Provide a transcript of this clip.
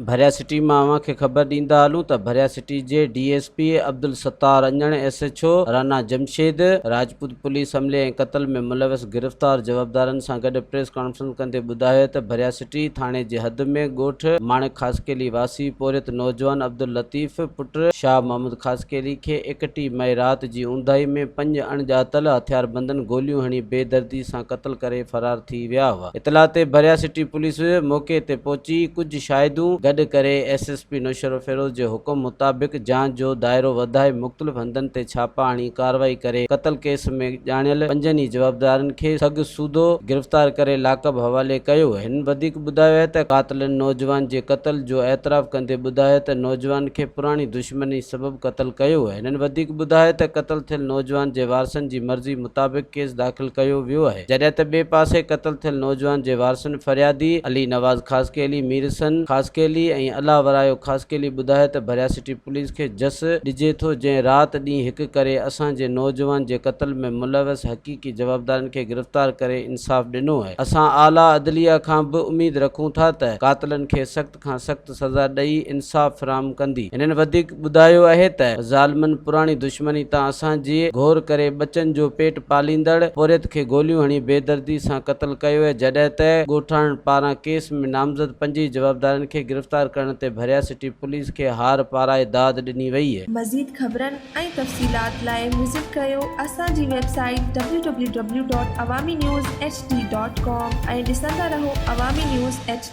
ڀريا city مان اوهان کي خبر ڏيندا هلون ته ڀريا سٽي جي D S P Abdul Sattar Anjhan, S H O Rana Jamshed Rajput police حملي ۽ قتل ۾ ملوث گرفتار جوابدارن سان گڏ پريس ڪانفرنس ڪندي ٻڌايو ته ڀريا سٽي ٿاڻي جي حد ۾ ڳوٺ ماڻڪ خاصخيلي واسي پورهيت نوجوان عبداللطيف پٽ شاهه محمد خاصخيلي کي 31 مئي رات جي اونداهي ۾ پنج اڻڄاتل هٿياربندن گوليون هڻي بيدردي سان قتل ڪري فرار ٿي ويا هئا. اطلاع تي ڀريا سٽي پوليس موقعي تي پهچي ڪجهه شاهدون گڏ ڪري ايس ايس پي نوشهروفيروز جي حڪم مطابق جاچ جو دائرو وڌائي مختلف هنڌن تي ڇاپا هڻي ڪارروائي ڪري قتل ڪيس ۾ ڄاڻايل پنجن ئي جوابدارن کي سڳ سوڌو گرفتار ڪري لاڪب حوالي ڪيو. هن وڌيڪ ٻڌايو آهي ته قاتلن نوجوان جي قتل جو اعتراف ڪندي ٻڌايو ته نوجوان کي پراڻي دشمني سبب قتل ڪيو. هنن وڌيڪ ٻڌايو ته قتل ٿيل نوجوان جي وارثن جي مرضي مطابق ڪيس داخل ڪيو ويو آهي. جڏهن ته ٻئي پاسي قتل ٿيل نوجوان جي وارثن فريادي علي نواز خاصخيلي، ميرحسن خاصخيلي ۽ الله ورايو خاصخيلي ٻڌايو ته ڀريا سٽي پوليس کي جس ڏجي ٿو جنهن رات ڏينهن هڪ ڪري اسان جي نوجوان جي قتل ۾ ملوث حقيقي جوابدارن کي گرفتار ڪري انصاف ڏنو آهي اسان اعليٰ عدليه کان به اميد رکون ٿا ته قاتلن کي سخت کان سخت سزا ڏئي انصاف فراهم ڪندي. هنن وڌيڪ ٻڌايو اهي ته ظالمن پراڻي دشمني تان اسان جي گهور ڪري ٻچن جو پيٽ پاليندڙ پورهيت کي گوليون هڻي بيدردي سان قتل ڪيو اهي جڏهن ته ڳوٺاڻن پاران ڪيس ۾ نامزد پنجئي جوابدارن کي گرفتار ڪرڻ تي ڀريا سٽي پوليس کي هار پارائي داد ڏني وئي. مزيد خبرن ۽ تفصيلات لاء وزٽ ڪريو اسان جي website W W W dot Awami news H D dot com ۽ ڏسندا رهو عوامي نيوز ايڇ.